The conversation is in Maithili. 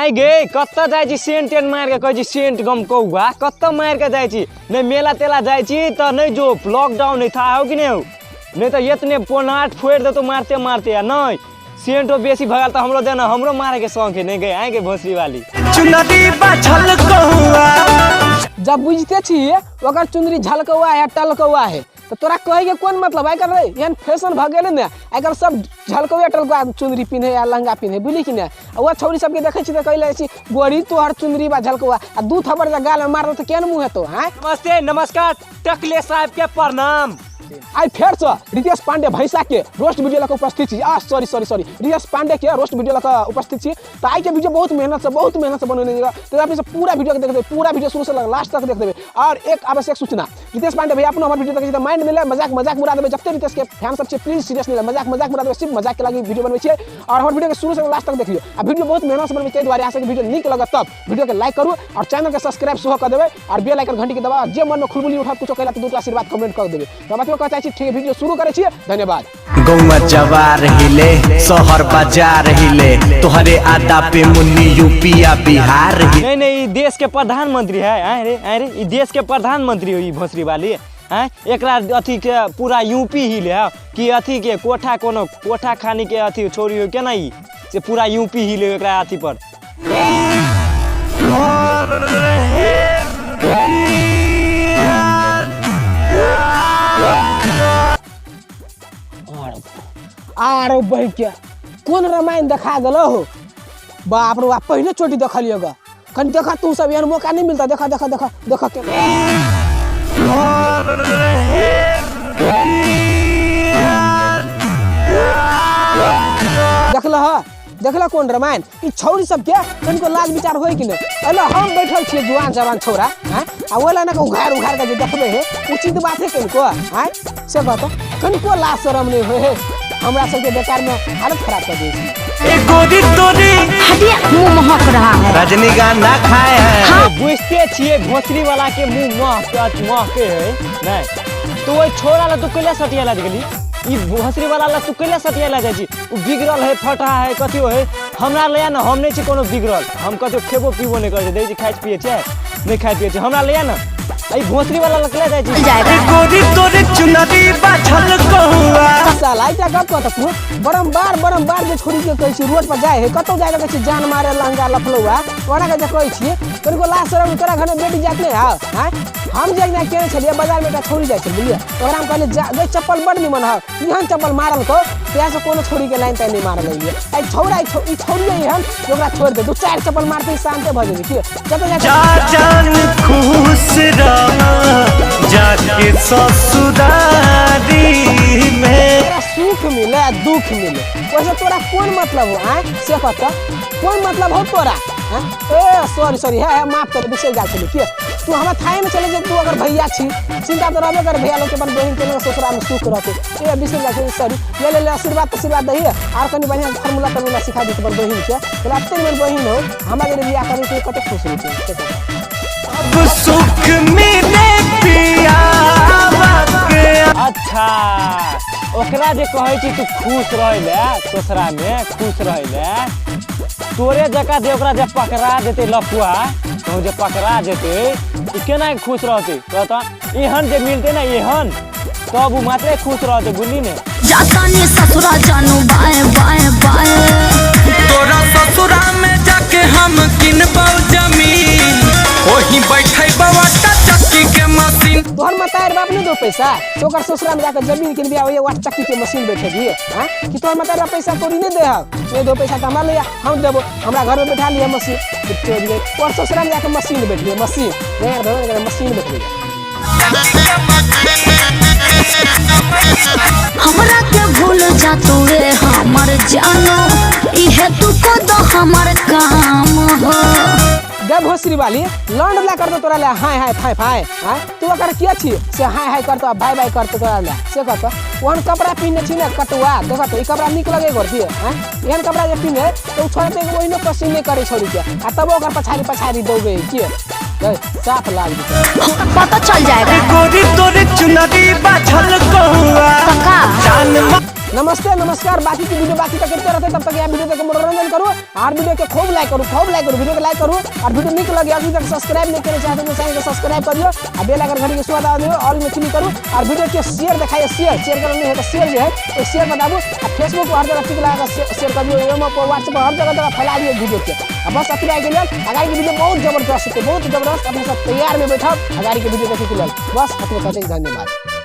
आइ गे कतऽ जाइ छी सेंट तेंट मारि के कहै छी सेंट गम कौआ कतऽ मारि के जाइ छी नहि मेला तेला जाइ छी तऽ नहि जो लॉकडाउन है था हो कि नहि हो नहि तऽ एतने पोनाट फोड़ि देतौ मारते मारते आ नहि सेंटो बेसी भऽ गेल तऽ हमरो देना हमरो मारे के शौक है नहि गे आइ गे भोसड़ी वाली चुनरी बाछल कौआ जब बुझते छी ओकर चुनरी झलकौआ है टलकौआ है तऽ तोरा कहै के कोन मतलब आइ काल्हि रे एहन फैशन भऽ गेलै ने आइ काल्हि सब झलकौआ टलकौआ चुनरी पिन्है आ लहंगा पिन्है बुझली कि नहि आ वएह छौरी सबके देखै छी तऽ कहै जाइ छी गोरी तोहर चुनरी बा झलकौआ आ दू थप्पड़ जे गालमे मारल तऽ केहन मुँह हेतौ आँय। नमस्ते नमस्कार टकले साहब के प्रणाम। आइ फेरसँ रितेश पांडे भैंसा के रोस्ट वीडियो लऽ कऽ उपस्थित छी। आ sorry sorry sorry Ritesh Pandey के रोस्ट वीडियो लऽ कऽ उपस्थित छी। तऽ आइ के वीडियो बहुत मेहनत से बनौने छी, तऽ अपने सब पूरा वीडियो के देख देबै, पूरा वीडियो शुरू से लऽ लास्ट तक देख देबै। और एक आवश्यक सूचना, रितेश पांडे भैया अपनो हमर वीडियो देखै छी तऽ माइंड मिले मजाक मजाक उड़ा देबै। जते रितेश के फैन सब छै प्लीज सीरियस नहीं, मजाक मजाक उड़ा देबै, सिर्फ मजाक के लागी वीडियो बनबै छियै। और हमर वीडियो के शुरू से लास्ट तक देख लियौ। आ वीडियो बहुत मेहनत से बनबै छियै, ताहि दुआरे अहाँ सबके वीडियो नीक लगत तब वीडियो के लाइक करू और चैनल के सब्सक्राइब सेहो कऽ देबै और बेल आइकन घंटी के दबा, जे मन में खुलबुली उठत कुछो कैला तऽ दूटा आशीर्वाद कमेंट कऽ देबै। तऽ हम एतबो कहऽ चाहै छी, ठीक है वीडियो शुरू करै छियै, धन्यवाद। गौवा जवार हिले शहर बाजार हिले तोहरे आदा पे मुन्नी यूपी आ बिहार हिले। नहीं नहीं, ई देश के प्रधानमंत्री है, आए रे आए रे, ई देश के प्रधानमंत्री हो ई भोसड़ी वाली, आए एकरा अथी के पूरा यूपी हिले है कि अथी के कोठा कोनो कोठा खानी के अथी छोरी हो केना ई से पूरा यूपी हिले एकरा अथी पर। आरो बहिन के कोन रामायण देखा गेलो हो, बाप रे बाप, पहले चोटी देखलियो ग, कनी देखा तू सब एहन मौका नहीं मिलता, देखा देखा देखा देखा के। देखल ह, देखल कोन रामायण, ई छौरी सब के कनिको लाज विचार होय कि नहि? एला हम बैठल छियै जुआन जवान छौरा, हैं, आ ओला ने उघार उघार के जे देखबै हे, उचित बात है कनिको, हैं, से कहत कनिको लाज शरम नहि होय हे, हमरा सबके बेकार में हालत खराब कर दै छै। ए गोरी तोरी हटिया, मुंह महक रहा है। रजनीगंधा खाए है। हाँ। बुझते छियै भोसड़ी वाला के मुंह महक महके है नहीं तो वही छोरा ला तू कैला सटिया ला गेली, ई भोसड़ी वाला ला तू कैला सटिया ला जाइ छी, उ बिगड़ल है फटा है कथियो है, हमरा ले ना हम नहीं छी कोनो बिगड़ल, हम कथियो खेबो पीबो नहीं करै छी, दै छी खाइ पियै छै नहीं खाइ पियै छै, हमरा ले ना ई भोसड़ी वाला लकले जाइ छी। जाएगा। ए गोरी तोरी चुनरी बाछल कौआ। साला एकटा गप कहत तू बारम्बार बारम्बार जे छोरी के कहै छी रोड पर जाय है कतौ जाय लगै छी जान मारे लहंगा लफलौआ ओना के जे कहै छी कनिको लाज शरम तोरा घर में बेटी जात नहीं हाउ, आँय? हम जे एकदिना केने छलियै बाजार में एकटा छोरी जाइ छलै बुझलियै, ओकरा हम कहलियै जा गई चप्पल बड़ निमन हौ, एहन चप्पल मारल कौ तहिया से कोनो छोरी के लाइन ताइन नहीं मारल अइलियै। एहि छौड़ा, ई छौड़िए एहन जे ओकरा छोड़ि दे, दू चारि चप्पल मारतै शान्ते भऽ जेतै, की जतऽ जाइ जा जान खुश रह जाके ससुरारी में। तोरा सुख मिले आ दुख मिले ओहिसँ तोरा कोन मतलब हो, आँय से कह कोन मतलब हो तोरा, आँय? ए सॉरी सॉरी, हे हे माफ कर बिसरि गेल छलियै, की तू हमरा थाहे में चले जे तू अगर भैया छी चिंता तऽ रहबे कर भैया लोग के अपन बहिन के लोग ससुराल में सुख रहते, ए बिसरि गेल छलियै सॉरी, ले ले ले आशीर्वाद आशीर्वाद दही आर कनि बढ़िया फार्मूला तार्मूला सिखा दी अपन बहिन के, तोरा एते निमन बहिन हो हमरा जे बियाह करी तू कते खुश रहतै, से कह। अब सुख मिले पिया के। अच्छा ओकरा जे कहै छी तू खुश रहै ले ससुरा में खुश रहै ले, तोरे जकाँ जे ओकरा जे पकड़ा जेतै लफुआ, कहूँ जे पकड़ा जेतै ई केना खुश रहतै कह तऽ, एहन जे मिलतै ने एहन तब उ मात्रे खुश रहतै, बुझली ने। जाता नी ससुरा जानू बाय बाय बाय। तोरा ससुरा में जाके हम किनबौ जमीन, ओही बैठै बवाटा चक्की के मशीन। तोहर मतार बाप नहीं दो पैसा तो ओकर ससुरा में जाके जमीन किनबी आ वही चक्की के मशीन बैठेबी, हाँ? कि तोहर मतार बाप पैसा तोरी नहीं दे हौ, नहीं दो पैसा तो हमरा ले आ, हम देबो, हमरा घर में बैठा लिया मशीन, चोरी गई। और ससुरा में जाके मशीन बैठिए, मशीन नहीं यार, घर में मशीन बैठिए। हमरा के भूल जा तू रे हमर जानो, इहे तू को दो हमर काम हो। गै भोसड़ी वाली लौंड ला करतो तोरा ले हाय हाय फाय फाय, हाँ? तू अगर किया छी से हाय हाय करतो बाय बाय करतो तोरा ले से करतो, ओहन कपड़ा पिन्हने छी ने कटुआ, देखो तो ई कपड़ा नीक लगे गोर की, हाँ? एहन कपड़ा जे पिन्हे तो उ छोड़ते के ओहिनो पसीन नहीं करे छोड़ी के, आ तब ओकर पछाड़ी पछाड़ी दौगे की, गै साफ लाग जेतै। पता चल जाएगा। गोरी तोरे चुनरी बाछल कौआ। पक्का। जान नमस्ते नमस्कार। बाकी के वीडियो बाकी तक करते रहते, तब तक यह वीडियो तक मनोरंजन करू और वीडियो के खूब लाइक करू, खूब लाइक करू, वीडियो के लाइक करू और वीडियो निक लगे अभी तक सब्सक्राइब नहीं करे चाहते तो चैनल के सब्सक्राइब करियो आ बेल आइकन घड़ी के स्वाद आ दियो, ऑल में क्लिक करू और वीडियो के शेयर दिखाइए, शेयर शेयर करना नहीं है तो शेयर जो है तो शेयर बताबू आ फेसबुक पर हर जगह टिक लगा के शेयर कर दियो, एवं व्हाट्सएप पर हर जगह जगह फैला दियो वीडियो के। आ बस अतबे के लेल अगाड़ी के वीडियो बहुत जबरदस्त होते, बहुत जबरदस्त। अपने सब तैयार में बैठब अगाड़ी के वीडियो देखे के लेल। बस अतबे कहते धन्यवाद।